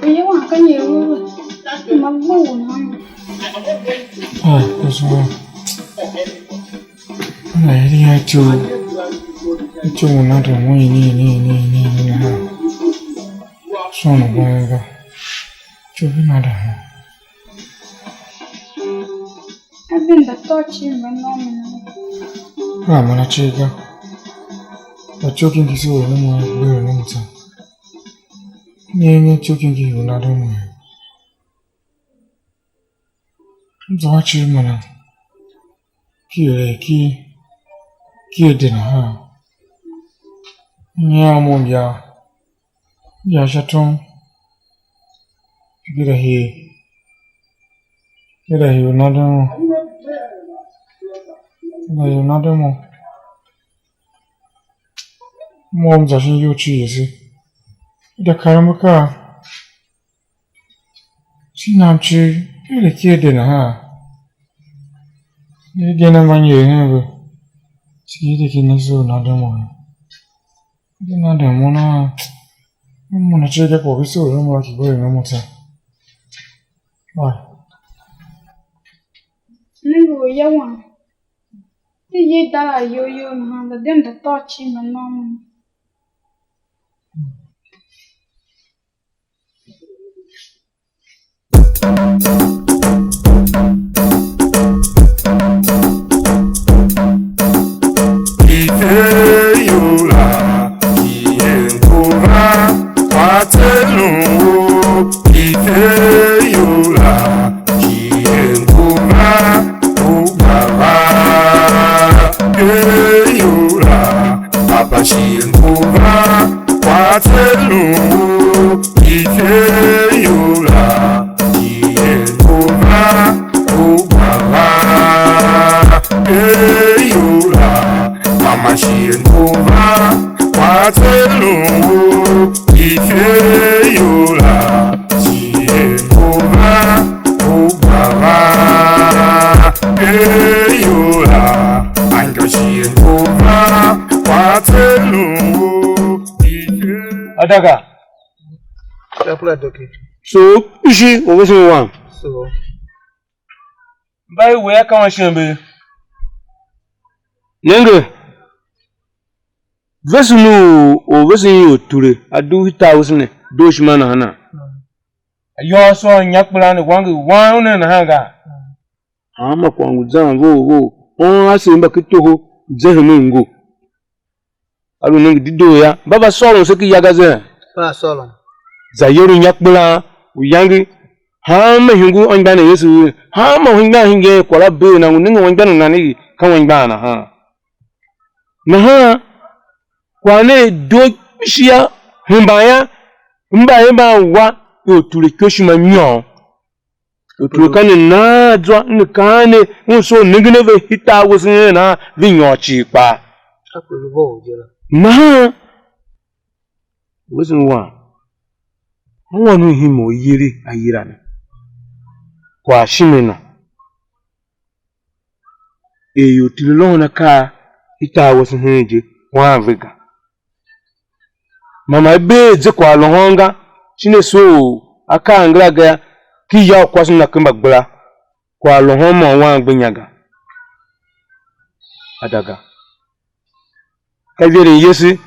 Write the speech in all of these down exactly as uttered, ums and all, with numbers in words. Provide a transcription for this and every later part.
Uya wam ka nyi u ma gbe u nan? Ah, yes, ma'am. Ana iri ya ityough, ityough u nan da mo ini, ini, ini, ini, ini nahan. Sôn u gwen ga. Ityough i nan da mo. A venda tôô cii mba nôôn ne. Kera man a cii ga. Kpa ityough ki ngi se u ne mo, gbe u ne mo tsô. Nyi nyi ityough ki ngi u nan da mo ye? M za a cii man a ki er ki, ki a de nahan. Nyian mo m ya, m ya sha tom, ki da hii, ki da hii u nan da mo, ki da hii u nan da mo. Mo m za shin iyol cii ase. I da karen akaa. Shin nam cii, i de ki a de nahan. I de na mba nyer hen ve. Cii de ki ne soo na de mo ye. De na de mo nahan. M mo na cii de kwagh i soo de mo la ki gbe ne mo tsô. Wai. Nenge u ya wam. Ti ye dagh a iyol you nahan, za dem za tôô cii mba nôôn ne. Ife you la, iye ngu va, kwa tselun u. Ife you la, iye ngu va, u gba va. Ife you la, Papa shi ngu va, kwa tselun u. Ife you la, iye ngu va, u gba va. Ife you la, mama shi ngu va, kwa tselun u. Ife you la, iye ngu va, u gba va. Ife you la, anngô shi ngu va, kwa tselun u. Ife. Adaga. Shapula doki. So, kpishi u vesen wam. So. Mba i wea ka wan shembe. Nenge, vesen u, u vesen ior ture, a dugh i tar usu ne, doo ishima nahana. Ayôôso a nya kpelan ne wange wan u ne nahan ga. Hanma kwagh ngu zan vough vough, on ase mba ken toho, zehemen ngu. A lu nenge dedoo yô, mba va sôron se ken ya ga zan? Mba sôron. Za iyol u inya kpelan, u yange, hanma ihungu anmgbianev Yesu, hanma u hingir hingen kwagh la bee na, ngu nenge anmgbian u nana i ka anmgbian nahan. Nahan kwagh ne doo kpishi yô, hemban yô, mba er mban wa, ior ture ikoshima nyôr. Utor ka ne nan zwa, ne kaan ne, un soo nengen a ve hitar wesen hen nahan, ve nyôr cii kpaa. Kape lu vough je la. Nahan wesen wam, a wan u hima u yere a yila ne, kwagh shime na, er ior tile lôhôn akaa hitar wesen hen je, wan ve ga. Man ma i bee ze kwagh lôhôn ga, shin a soo akaa angela ga yô, ki ya u kwase na ken mbagbera, kwagh lôhôn môm wam gbe inya ga. Ada ga. Ka iveren Yesu,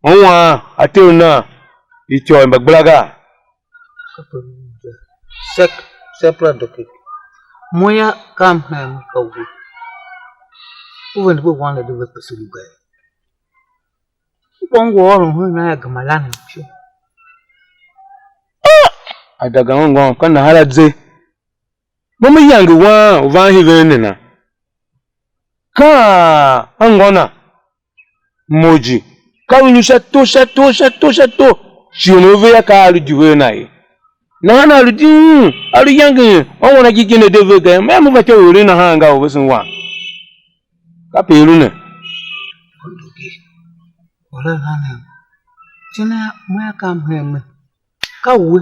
ônwan a te u nan ityô i mbagbera gaa? Sek, sepra doki. Mo yô, ka m hen me ka we. U vende we wan la de ve pese lu ga yô. U kpa u ngu ôron hen a gema la ne sha. A dagama ngôm, ka nahan a ze. Mo me yange wan u van hiven ne na. Ka a ngô na. Moji, ka u nyu sha to, sha to, sha to, sha to, shighe u ve yô, ka a lu dihur a na ye. Nahan a lu di un, a lu iyange, ônwan a jijingi a de ve ga yô, mea mo fatyô u eren nahan ga u vesen wam. Kape i lu ne. Ora na ne. Tina mo ya kam hen me. Ka we.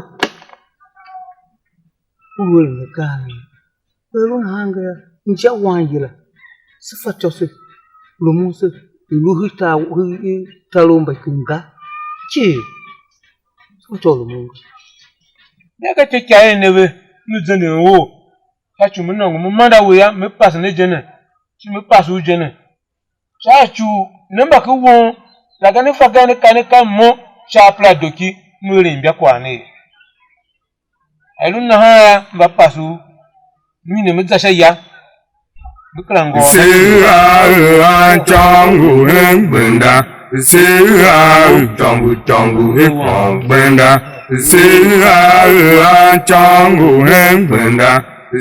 U lu eren akaa ne. Ve lu nahan ga yô, inja wanyila, se fatyô se, rumun se, i lu hitar, hitar u mbaikum ga cii. Ku tôô lu mo ga. Ne ka ityôkyaa i ne ve, lu zenden or, sha ci u me nôngo me manda we yô, me pase ne je ne, shi me pase u je ne. Sha ci u ne mba ke won, la ga ne fa ga ne ka ne ka mo sha apera doki, me eren imbakwagh ne ye. A lu nahan yô, mba pase u, m hide me za sha ya, me kera ngôôr. Se a, a, a, tôngo hen gbenda. Se a, tôngo, tôngo, he kôr gbenda. Se a, a, tôngo hen gbenda.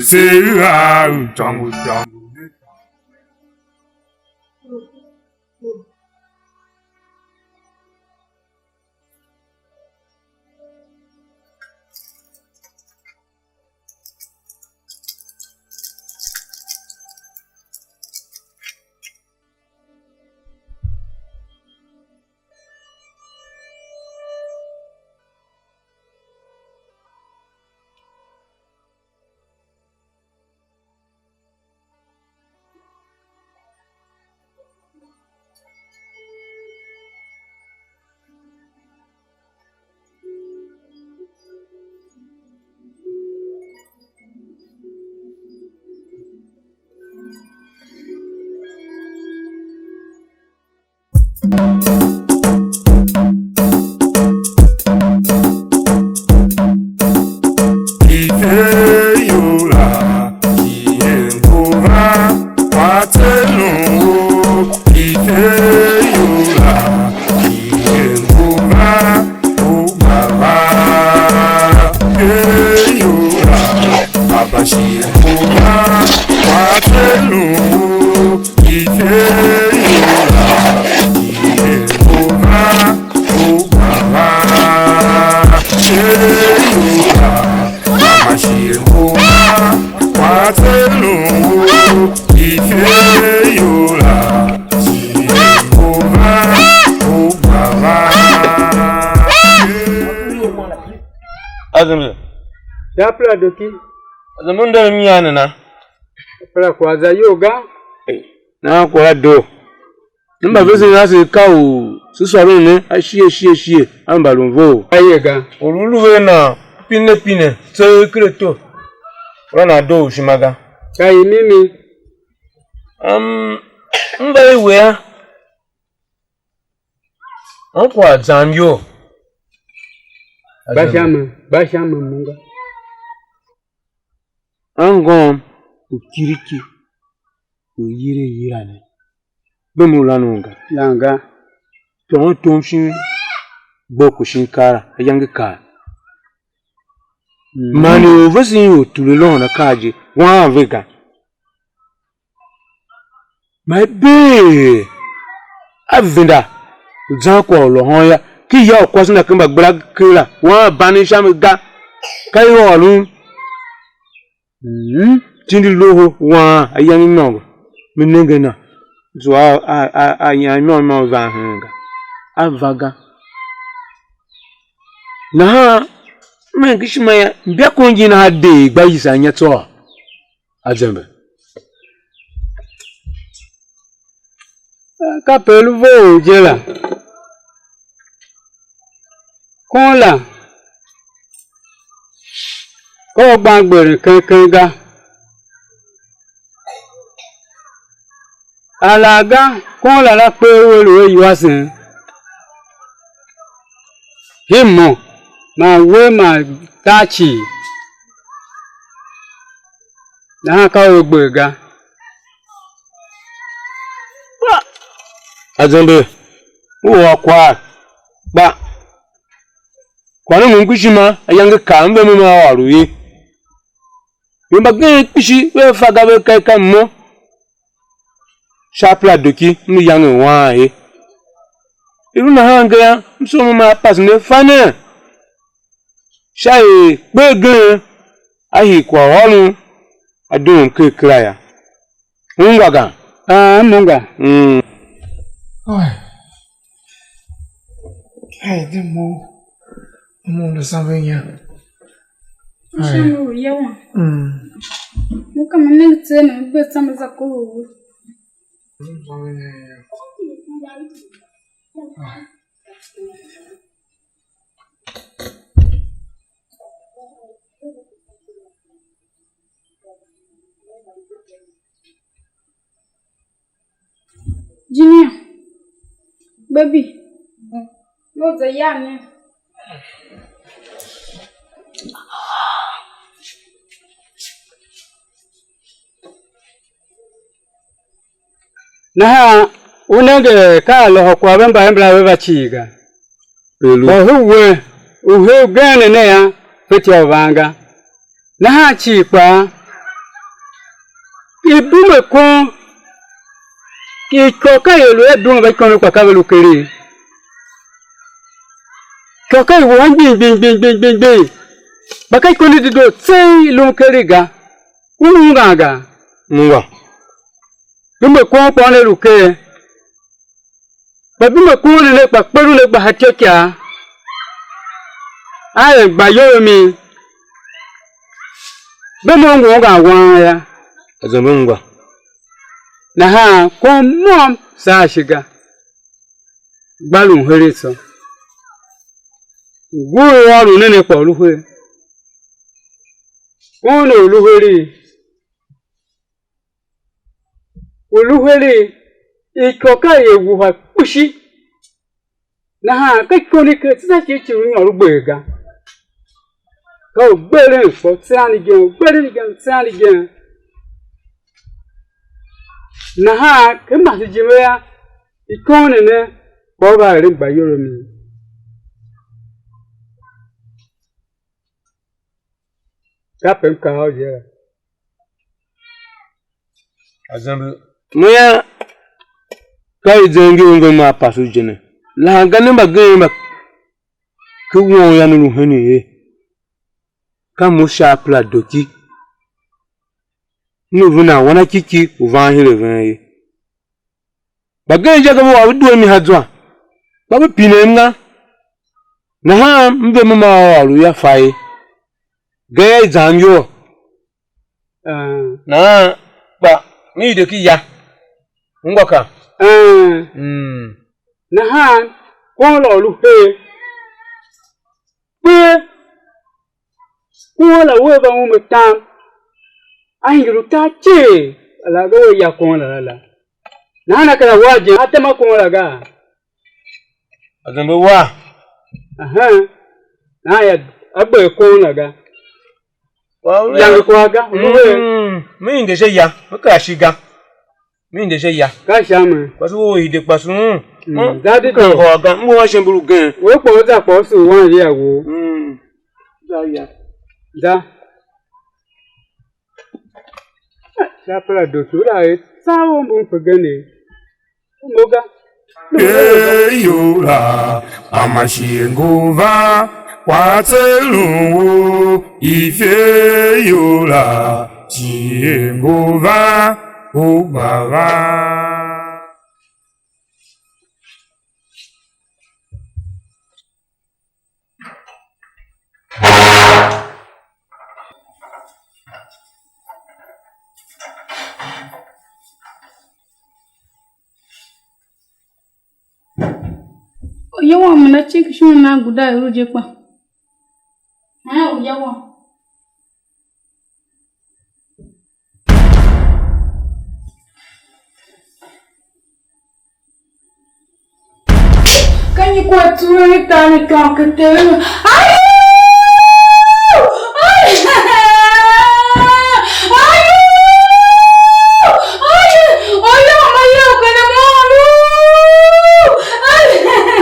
Se a, tôngo, tôngo, he kôr. Ife yola, iye ngova, kwatsen u, ife yola, iye ngova, u gba va, ife yola, abashi ngova, kwatsen u, ife yola, iye ngova, u gba va, ife yola, abashi ngova, kwatsen u, ife yola, iye ngova, u gba va. Azembe. Sha apera doki. Azembe, u ndem mnyian ne na? Apera kwagh za iyol ga. Nahan kwagh la doo. Ne mba vesen ase ka u se sôron ne ashighe shighe shighe, a mba lu vough. Aye ga. Or u lu ve nan pine pine tseegh ker ato, kura nan doo u ishima ga. Ka i mimi. Um, m va i we a. Ôr kwagh zam iyol. Gba sha mi, gba sha mi mo ga. Anngôm u kiriki u i yila i yila ne, gbem u lan un ga. Lan ga. Tôôn tom shin gboko shin keela, ayange kar. Mm. Man ior vesen ior tule lôhôn akaa je, waan ve ga. Man i bee a venda u zan kwagh u lôhôn yô, ken ya u kwase na ken mbagbera ker la, wan a banen sha mi ga, ka i ôron. Mm, tindi loho wan ayange imôngo, me nenge a na, zua a, a, a, a yan imôngo imôngo van heen ga, a va ga. Nahan m henge ishima yô, mbakonjin nahan dee gba yisa anya tsô. Azembe. Kape lu vough je la. Kon la, ka u gban gberen keng keng ga. Alaghga kon la la kper u a lu a iwasen, himo man we man tar cii, nahan ka u a gber ga. Kpa azembe, u ôr kwagh, kpa kwagh ne ngu m kpishi ma ayange kar m ve me ma ôr u ye. Ior mbagenev kpishi vea fa ga, ve ka i ka mo sha apera doki m lu yange u aan ye. I lu nahan ga yô, m sugh mo maa pasen ne fa nen sha er kper gen a hii kwaghôron a doo mker kera yô. Ungwa ga? Aa, m ungwa. Mm. Ai. Ai, de mo. Mo ndo sambe nya. Ai. Sha mi u yawan. Mm. Mo ka me nenge tser ne, me gbe tsa me za kohol we. Mo sambe nya ya. Ai. Junior, baby, mo za ya ne. Nahan u nenge er ka a lôhô kwagh ve mbaimbra ve va cii ga. Kpa u we, u hee ugen ne ne yô, fetyô u van ga. Nahan cii kpaa, i bume kon, ikôr ka i lu a bume mba ikônough kpa ka ve lu keregh. Ikôr ka i wuhan gbing gbing gbing gbing gbing gbing, kpa ka ikônough dedoo tseegh i lun keregh ga. U ungwan ga? Ungwa. Bume kon kpaa ne lu ker. Kpa bume kon ne ne kpa kper u ne gba ha ityôkyaa, a er gbayol mi, ve mo ngu ungwan wang yô. Azembe ngwa. Nahan kon môm saa shi ga, gba lun heregh tsô. Ngur u ôron ne ne kpa u lu her. Kon ne u lu heregh. U lu heregh, ikôr ka i wuha kpishi. Nahan ka ikon i ker tsô sha ci ci u nyôr u gber ga. Ka u gberen kpa u tsean igen, u gberen igen, u tsean igen. Nahan ken masejime yô, ikon ne ne kpa u va eren gbayol a mi. Kape m kaa a u je la. Azembe. Mo yô, ka i zen ngi u ngem a pasu je ne. Lahan ganev mbagenev mba ken won yô, ne lu henen ye? Ka mo sha apera doki. M lu ve nan wanakiki u van hire ven ye. Mbagenev je, ka ve ôr ve due mi ha zwa, kpa ve pinem ga. Nahan m ve mo ma ôr u ya fa ye, gayô, i zam iyol. Nahan kpa me hide ki ya, ungwa ka. Mm. Nahan kon la u lu her. Kpee, kuhon la wea va ume tam, a hingir utar cii, a lagh a wea ya kon la la la. Nahan a kera wa je, a tema kon la gaa? A zembe wa. Ahan. Nahan ya, a gber kon la ga. Yange kwagh ga, u lu wee? Mm, me hide sha ya, me kera shi ga. Me hide sha ya. Ka sha mi. Kpa se u hide kpa se, mm. Mm, za di m kera do. Ngôôr ga, m ngu a shembe ugen. We kpa u za kpa u sugh wan via wou. Mm. Za ya. Za. Sha apera doso la er tsan u mbum pe gen er. U mo ga. Ifer iyol la, ama shighe ngu van, kwagh tseegh lu u, ifer iyol la, shighe ngu van, u gba van. Uya wam u na ciki shon u nan guda a ior je kpa. Haa, uya wam. Ka nyi kwagh tsuwen i tar ne kang ken Ter ne? Ayoo! Ayoo! Ayoo! Ayoo! Ayoo! Ayoo! Ayoo! Ayoo!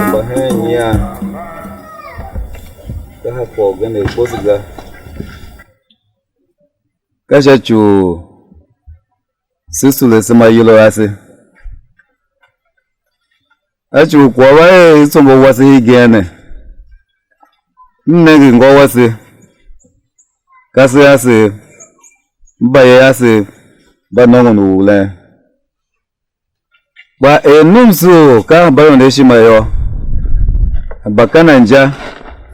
Mba hen nyian, ka ha kwagh ugen er kposo ga. Ka sha ci u se sule asema ayol a ase. A ci u kwagh va er i tsombor wase hegen ne, m nenge ngô wase, kasev asev, mbayev asev mba nôngon u ulen. Kpa er nomso u ka mbaivande ishima yô, mbakenen inja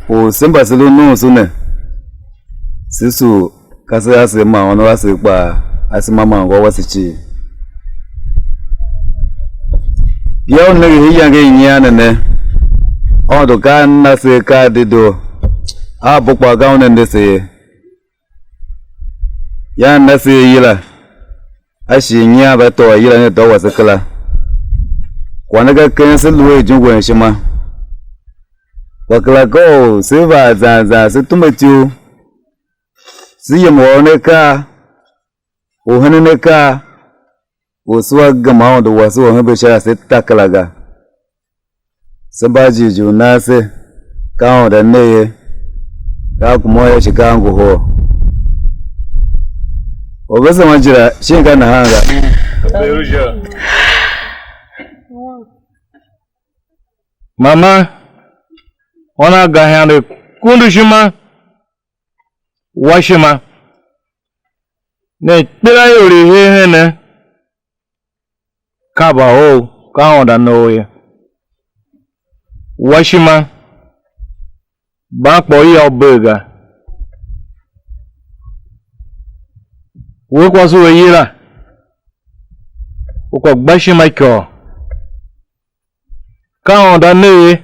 u se mba se lu nomso ne, se sugh kasev asev man ônov asev kpaa, asema man ngô wase cii. Yô, u nenge hen iyange i nyian ne ne, Aôndo ka a na se akaa a dedoo, a bo kpaa ka una nde se ye. Yan na se ayila, a shi nyian va tôô ayila ne dô wase kera. Kwagh ne ka ken se lu a ijungwen ishima. Kpa kera ka u se vaa zan zan se tumbe ityough, se yem u ôron akaa, u henen akaa, u se wa gema Aôndo wase u hembe sha a se ta kera ga. Se mba a jighjigh u nan se, ka Aôndo a ne ye, ka a kuma u ye shi ka a ngohol. Orvesen ma jira, shin ka nahan ga? Mama, wan a ga hande kundu ishima, wa ishima. Ne ikpelaior i hee hen ne, ka mba ou, ka Aôndo a ne ou ye. Wa ishima, ban kpa u ya u bee ga. We kwase u a yila, u ka gba ishima ikôr, ka Aôndo a ne ye,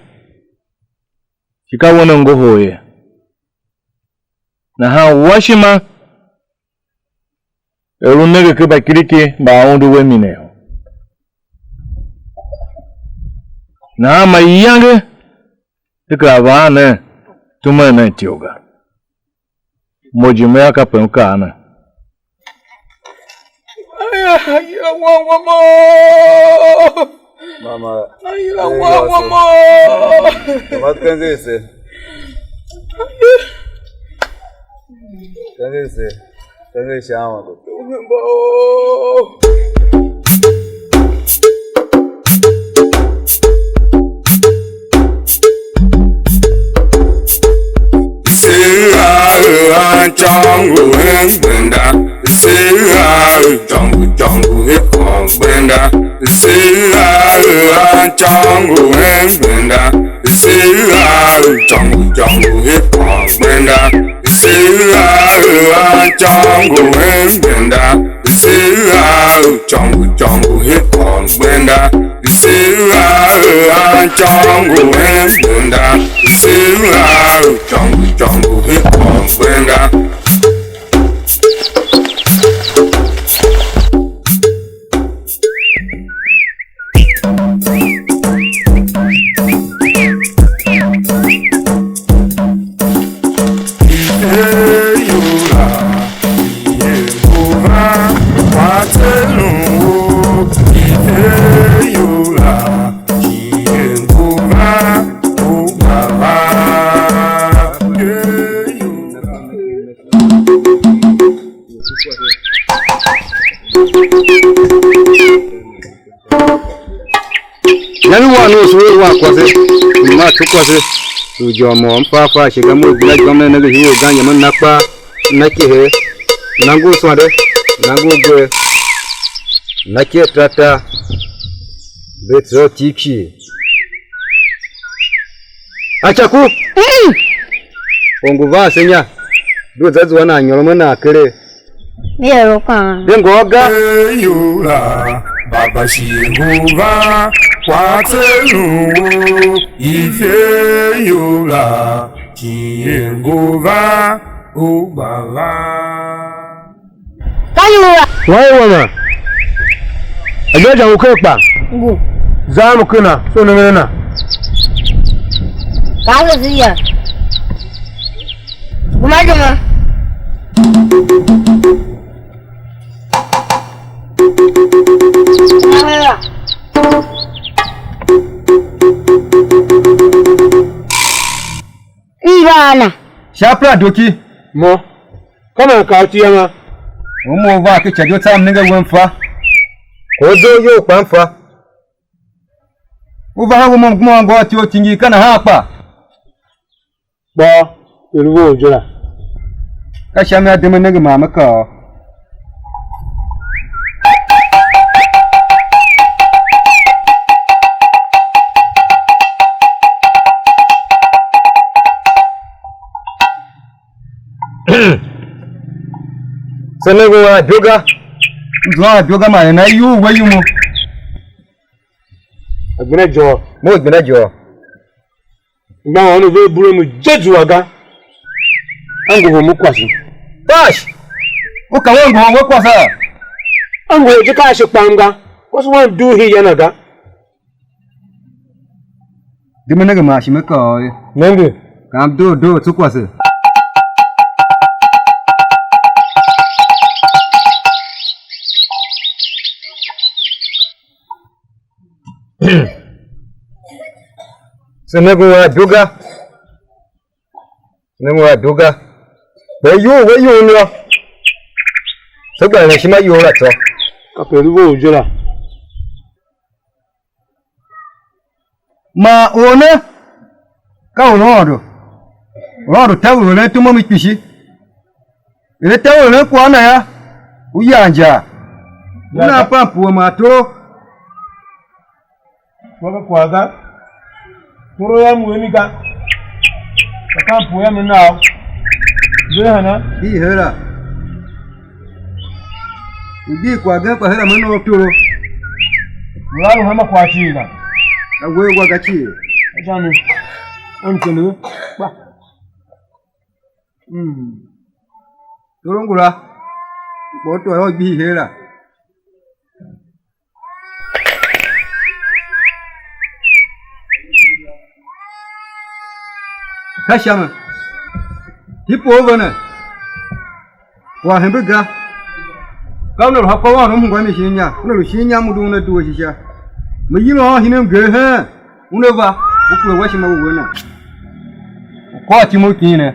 shi ka we ne ngohol ye. Nahan wa ishima, er u nenge ken mbakiriki mba a undu we miner. Nahan mayange se kera van nen, tumen nen ityough ga. Mo jime a kape m kaa ne. Ayira wan wam o. Mama, ayira wan wam o. Mama, kenger se. Kenger se. Kenger sha Aôndo. Seer a er anjôngo hen gbenda. Seer a er jôngo jôngo hen kôr gbenda. Seer a er anjôngo hen gbenda. Seer a er jôngo jôngo hen kôr gbenda. Seer a er anjôngo hen gbenda. Seer a er jôngo jôngo hen kôr gbenda. Seer a er anjôngo hen gbenda. Seer a er jôngo jôngo hen kôr gbenda. Nyange wan u sule wan kwase, u ma tso kwase, u jôr môm m fa fa shi ga, mo gbina jôm ne nenge hii u gan yem m na kpaa, m na kehe, m na ngur swande, m na ngur gwer, m na ker tar tar, ve tsô tiv cii. Acaku! Or ngu van se inya, due za zua nan nyôron a nan keregh. Me er u kaan. De ngôô ga. Eyula, ba Kpa shi ngu van kwagh tsen u ifer you la, shi ngu van u gba van. Ka you la. Wa i wama. Ajo ja u ken kpa. Ngu. Za mu kena, so ne na. Ka lo ziya. Guma guma. Mba ana. Sha apera doki. Mo. Ka nan kaa iti yama. U mo u van ken ica je u tsam nenge wen fa. Ko u doo iyol kpaa m fa. U va ha u mo mgema u ngôôr ityough tingi ka nahan kpa. Kpôô, i lu vough je la. Ka sha mi a de me nenge man me kaa. Se nenge u a ibyo ga. M zuan a ibyo ga man nana iyugh we yumo. A gbina jôô. Mo gbina jôô. Mba ônov ve bure mu je zua ga. A ngohol mo kwase. Pash! U ka we ngohol we kwase a? A ngohol je ka ashe kpam ga. Kwase wam dugh hen ya na ga. Di me nenge man shi me kaa ye. Nenge. Kam doo doo tso kwase. Se nenge u a doo ga. Nenge u a doo ga. Kpa iyol ve iyol yô. Se gba eren ishima iyol la tsô. Kape lu vough je la. Man or ne ka u Aôndo. U Aôndo taver u eren tom a mi kpishi. Er a taver u eren kwagh na yô, u ya injaa. U nan pam pue man toro. Wa ve kwagh ga. Toro yô, m lu a mi ga. Ka pam pue yô, me na u. Ve hana? Di hera. U di kwagh gen kpa her a me nôô toro. Ngula lu hanma kwagh cii ga. A we wa ga cii. A sha mi. A mtende ve. Kpa. Mm. Toro ngula. Kpa u tôô yô, u gbihi her la. Ka sha mi. Hipou ve ne. Kwagh hembe ga. Ka una lu ha kwagh u ôron m hungwa mi shin inya, una lu shin inya m undu una due shisha. Me yila ôôn hinen mnger heen, una va, u kure wa ishima u we na. U kôr tim u kin ne.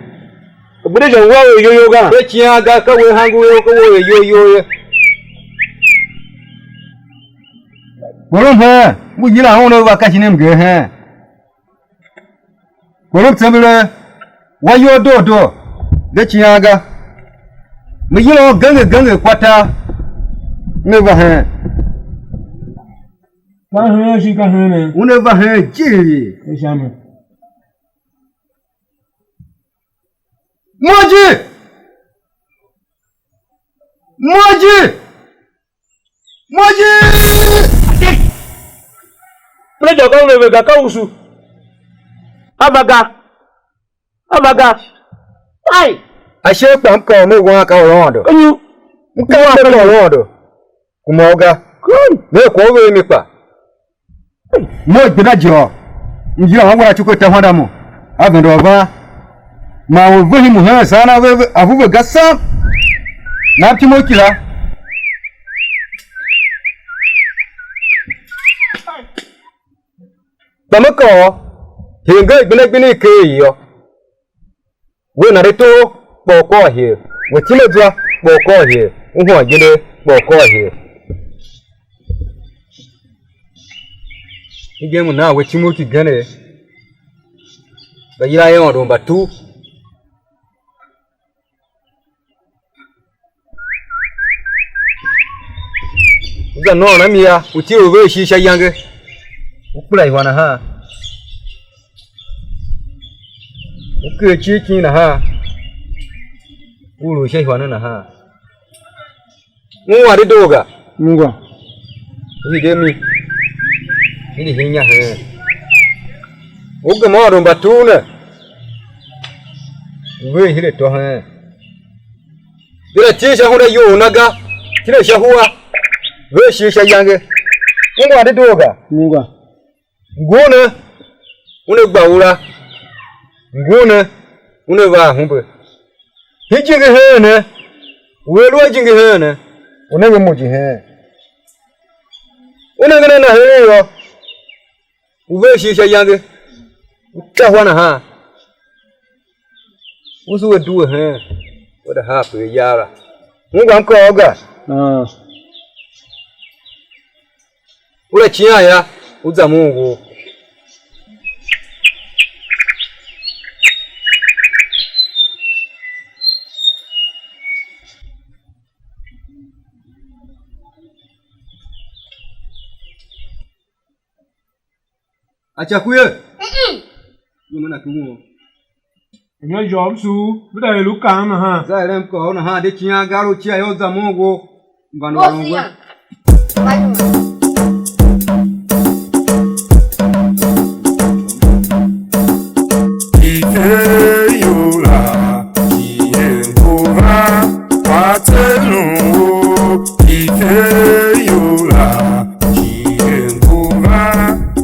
Agbenda je u wa u yoyo ga. Ke cian ga, ka we hangu ye, ka we er yoyo ye. Kporom heen, ngu yila una va ka shin mnger heen. Kper u tsember wa iyol doo doo, de cian ga. Me yila u genger genger kwa tar, me va heen. Ka heen shin ka heen ne? Una va heen jighilii. Ka sha mi. Moji! Moji! Moji! Peladia ka una ve ga, ka usu. A va ga. A va ga. Ai! Ashe kpa m kaa u me wan ka u Aôndo. Ka nyu. M kaa u me kaa u Aôndo. Kuma u ga. Kun. Me kwagh u ve a mi kpa. Mo gbenda jôô, m yila ungwan a tsuku atahwanda mo, a venda u van. Man u vehin mo hen saan a ve, a vu ve ga sam, na m tim u kila. Kpa me kôr, hii ngeen gbenda gbenda i ker yô. We nande too, kpa u kôr hir. We time zwa, kpa u kôr hir. U hôôn igbende, kpa u kôr hir. Hegen u nan we Timoti genev, mba yilan er Aôndo mba tur. U za nôôn a mi yô, u tile u ver ishigh sha iyange, u kpela ihwa nahan, u ker icigh kin nahan, u lu sha ihwa ne nahan. Ungwa dedoo ga? Ungwa. U hide mi, hide hinya heen. U gema ôron mbatugh ne, u ver hire tôheen. Yila, tile sha hunda iyol na ga, tile sha hua, ver shighe sha iyange. Ungwa dedoo ga? Ungwa. Ngun ne una gba ura, ngun ne una va ahumbe. Hijingi heen ne, u a lu a jijingi heen ne, u nenge mo jiheen. U nengen a na heregh yô, u ver ishigh sha iyange, u tahwa nahan, u zuwe due heen, wea de haa pe ayar la. Ungwa m kaa u ga? Ah. Ura cian yô, u za mo u wou. A ca ku ye? Mm-mm. Mo me na ku mo. Nyo jôôm suu, ve da er u kaan nahan. Za eren m kôr u nahan de cian gar u cia yô, u za mo u wo. Mban u ôron we. Ikeyola, Yehova, Patenu, Ikeyola, Yehova,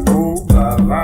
Obaba.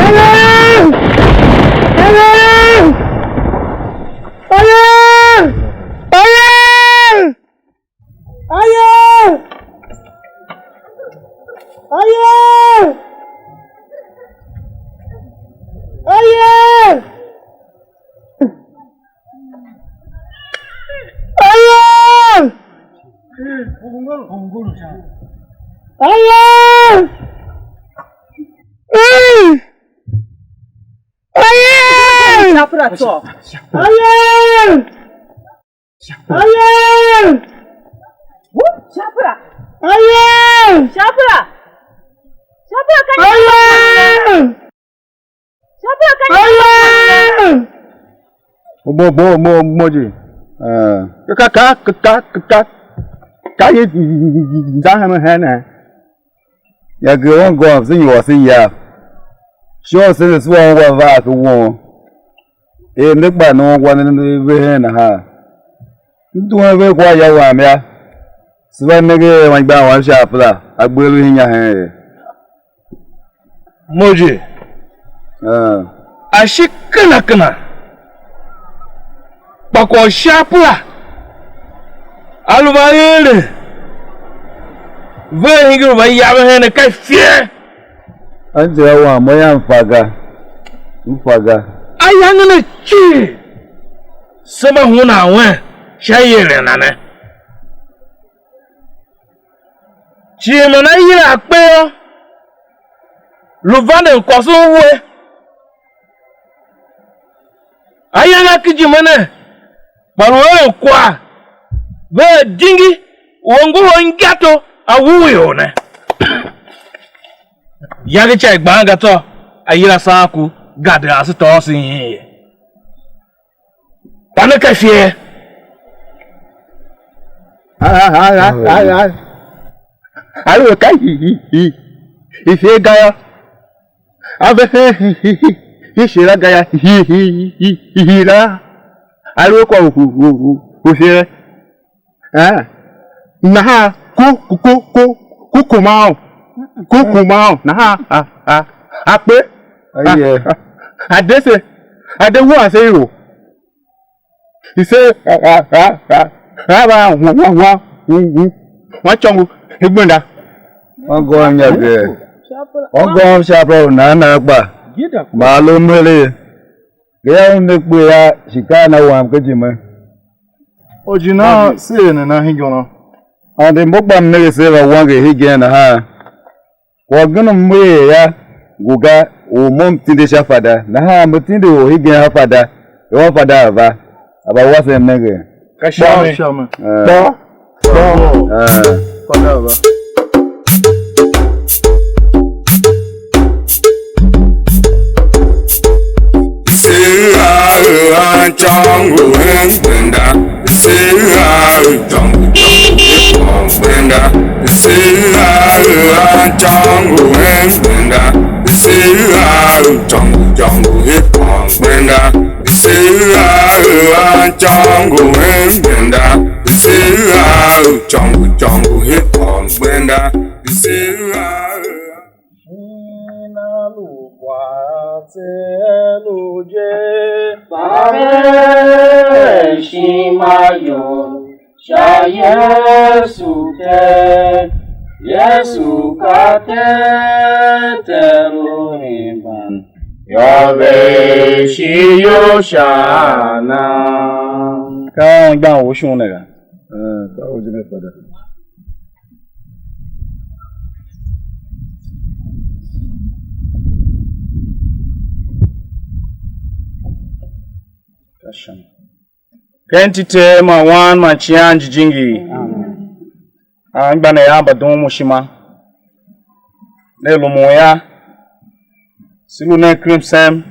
Aye! Aye! Aye! Aye! Aye! Aye! Aye! Aye! Wu, Shapra! Aye! Shapra! Shapra, ka nyi? Aye! Shapra, ka nyi? Aye! Mo, mo, mo, mo ji. Eh, ka, ka, ka, ka, ka, ka, ka ye za hemen hen ne. Ya gema ngôm se nyôr se yav. Shon se ne sua ungwa vaa ke won. Er ne gba ne ungwa ne ve hen nahan. M duen ve kwa ya wam yô, se va nenge er anmgbian wam Shapra a gbe lu hinya hen er. Mo je. Ah. A shi kena kena. Kpa kwagh u Shapra a lu va eren, vea hingir u va yaven hen ne ka ifer. Anzia wam, mo yam, m fa ga, m fa ga. Ayange ne cii, se mba hunan wen sha ieren na ne. Cii man a yila akpe yô, lu vanden kôson we. Ayange a kijime ne, kpa lu eren kwagh, vea dingi u a ngohol ingato a wuhe ior ne. Iyange ca i gban ga tsô, a yila saan ku, gadia ase tôô ase ihin ye. Kpa ne ka ifer. Aluer ka ifer ga yô, a ve hen ishighe la ga yô, hii la, a lu a kwagh u, u, u, u, u fere. Eh? Nahan ku, ku, ku, ku, ku kuma u, ku kuma u, nahan a, a, a kpe, a, a, a de se, a de wua se ior. He said, I, I, I, I, Ra va wa, wa, wa, wa, wa, wa, chongo, he gbenda. Wan gôôn inyaregh. Wan gôôn sha apera u nan nan kpa. Ma a lu mhere. Gayô, un ne kpe a shi kaa na wam ken ijime. Orjir nan se er nana hingir un? Ande mbo gba m nenge se va wanger hegen nahan. Kwagh gen u m er yô, ngu ga u mo m tindi sha fada, nahan me tindi or hegen a fada, er a fada a va, a va wasem nengen. Ka sha mi. Sha mi. Eh. Kpô. Kpô. Eh. Fada a va. Sera a chongo hen gbenda. Sera a chongo chongo hip hop gbenda. Sera a chongo hen gbenda. Sera a chongo chongo hip hop gbenda. Sera a chongo hen gbenda. Sera a chongo chongo hip hop gbenda. Sera. Shin a lu kwagh tse lu je. Mba ve ishima you sha Yesu Ter. Yesu ka Ter, Ter u hemban. Yô, ve ishi you sha a na. Ka anmgbian u shon ne ga? Eh, ka u je ne fada. Ken iti i Ter man Wan man Icighan Jijingi. Anmgbianev av mba doon mo ishima. Ne lumun yô, se lu nen ken msen,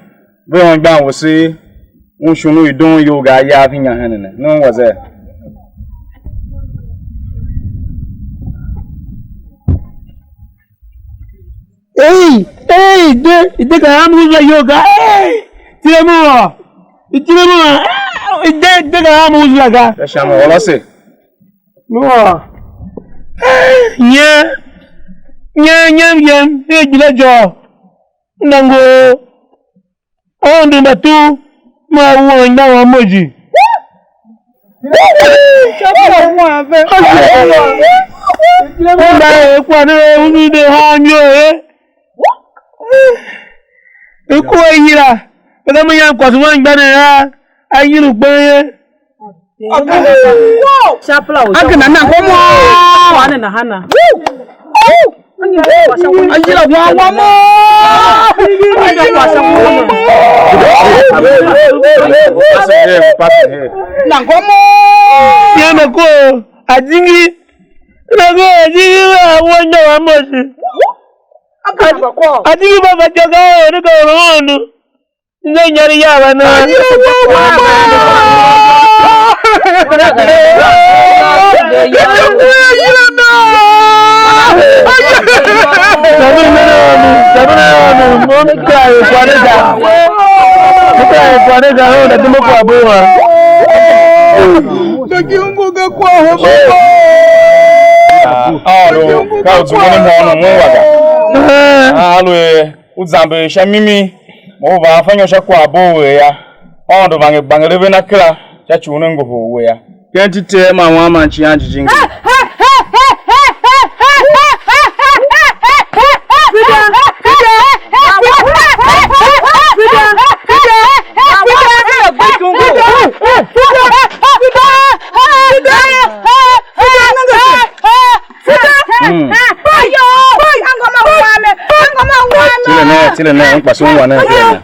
ve anmgbian wase un shon u i doon iyol ga a yav inya henen ne. Ne ungwa ze? Ei, ei, de, de ka ham u la iyol ga. Ei, tile mu wa. I tile mu wa. Ei, de, de ka ham u la ga. Ka sha mo wala se. Lua, nye, nye, nye, nye, nye, jile jô, nda ngo, Aôndo mba tu, ma a wuan inda wam moji. Mba er kwagh ne, unu de haan iyol, eh? I kua yila, pe ka me yam kwase wan gba ne a, a yila u gben ye. Sha pla u a gina nan ko mo. Wa ne nahana. A yila wa wa mo. Nan ko mo. Ye me ko, a dingi. Na ko, a dingi a wa nya wa mo shi. A dingi ba ba jaga, ne ka ro ndo. Nze nyari yava na. Aôndo, ka u zungwen mhôônom u waga. Aluer u zamber sha mimi, mo u va fa inyo sha kwaghbo u er yô, Aôndo vanger gbanger ave na kera sha ci u ne ngohol we yô. Ken iti i Ter man Wan man Icighan Jijingi. Tile ne, tile ne, un kpase un wa ne, tile ne.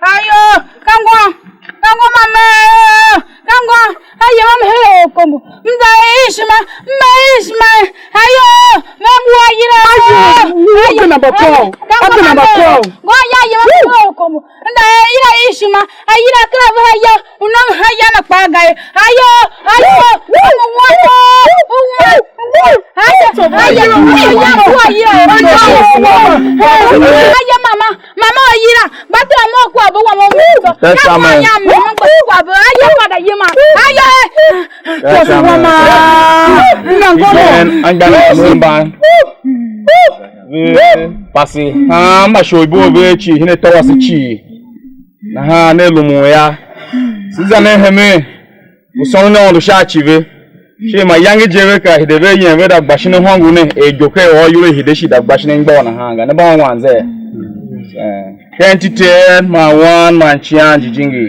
Ayo, ka ngô, ka ngô ma me, ka ngô, a yem a m hee orkombo, m za er ishima, m er ishima, ayo, me ngu a yila, ayo, ayo, ka ngô ma me, ngô a ya yem a m hee orkombo, m za er yila ishima, a yila kera ve a ya, u nom a ya na kpaa ga ye, ayo, ayo, u wa, u wa, ayo, ayo, ayo, u wa yila, ayo, mama. Mama, u yila Mba tôô mo kwagh bo wam u mo tsô. Yes, amen. Yam mo mo kwagh bo. Aye kwagh da yima. Aye. Yes, amen. Wama. Nangomo. Amen. Angbang mo mban. Ve pasi. Ha, ma shoibo ve chi hine tawasi chi. Nahan ne lumun ya. Siza ne hemen. U sônon Aôndo sha ci ve. Shin mayange je ve ka hide ve yem ve da gba shin ahôngo ne, er igo ker ôr iyol i hide shi da gba shin angbô nahan ga. Ne mba ungwan zee? Eh, ken iti i Ter man Wan man Icighan Jijingi.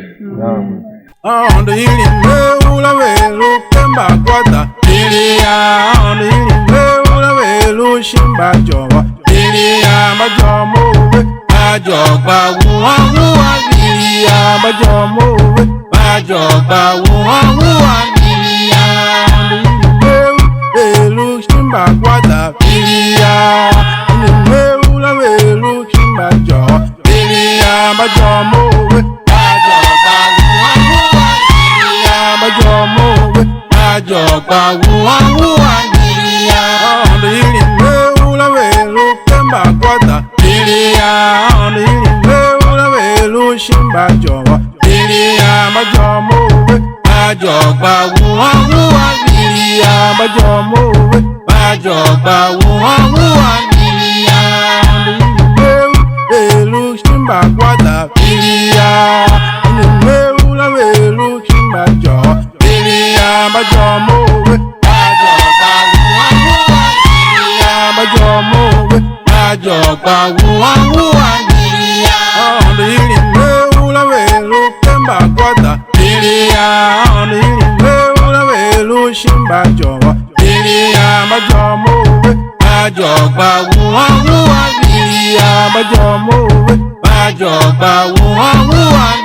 Aôndo ilim ve ura ve lu ken mbakwata. Ili ya Aôndo ilim ve ura ve lu shin mbajôô. Ili ya mbajôô mo ve. Mba jôô gba wuan wuan, ili ya mba jôô mo ve. Mba jôô gba wuan wuan, ili ya. Ve lu shin mbakwata, ili ya. Ve lu shin mbajôô, ili ya mba jôô mo ve. Mba jôô gba wuan wuan, ili ya mba jôô mo ve. Mba jôô gba wuan wuan, ili ya. Aôndo ilim ve ura ve lu ken mbakwata. Ili ya Aôndo ilim ve ura ve lu shin mbajôô. Ili ya mba jôô mo ve. Mba jôô gba wuan wuan, ili ya mba jôô mo ve. Mba jôô gba wuan wuan, ili ya. Aôndo ilim ve ura ve lu shin mbakwata. Ili ya ilim ve ura ve lu shin mbajôô. Ili ya mba jôô mo ve. Mba jôô gba wuan wuan, ili ya mba jôô mo ve. Mba jôô gba wuan wuan, ili ya. Aôndo ilim ve ura ve lu ken mbakwata. Ili ya Aôndo ilim ve ura ve lu shin mbajôô. Ili ya mba jôô mo ve. Mba jôô gba wuan wuan, ili ya mba jôô mo ve. Mba jôô gba wuan wuan,